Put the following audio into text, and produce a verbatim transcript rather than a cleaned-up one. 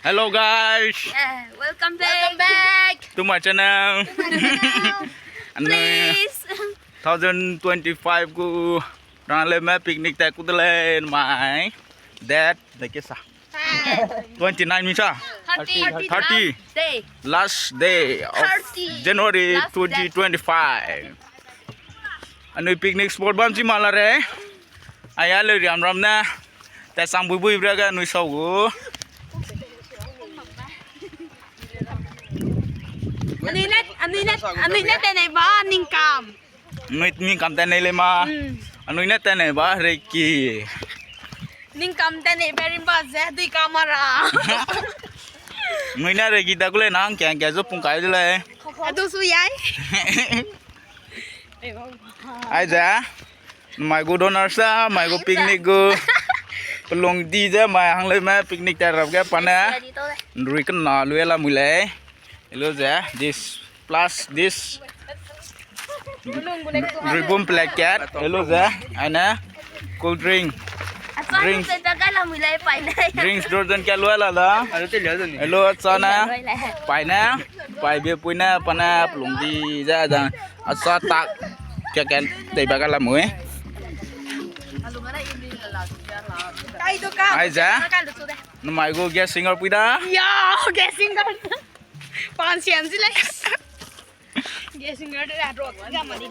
Hello guys, Uh, welcome back. Welcome back. To my channel. Anui Please. two thousand twenty-five gu Rangleume picnic te ku de lei mai. Date de ke sa? Twenty-nine mi sa? Thirty. Thirty. Day. Last day of Thirty. January Last day. twenty twenty-five. Anui picnic spot bam chi ma la re. Aya le riam ram ne. Ta sang bui bui bra ga anui sau gu. Anui ne, anui ne, anui ne te nei ba ningkam. Anui ningkam te nei le ma. Mm. Anui ne te nei ba reki. Ningkam te nei ba rimba ze dui kamera. Anui ne reki ta ku le nang kiang kia zu pung kai de lei. Adu su yai. Ai ze. Mai gu donor sa, mai gu picnic gu. Pelung di ze mai Rangleume picnic te rap ge pa ne. Nrui kena lui la mui lei. Hello ze. This plus this. Nrui bum blanket. Hello ze. Ai ne. Cool drink. Drinks. Drinks Jordan ke lui la da. Hello acha ne. Pai ne. Pai be pui ne pa ne pelung di ze da. Acha tak. Kia ken tei ba ga la mui. Ai ze. Namai gu guest singer pui da. Ya, guest singer. Pan sian si lei. Guest singer de la rot ga ma di le.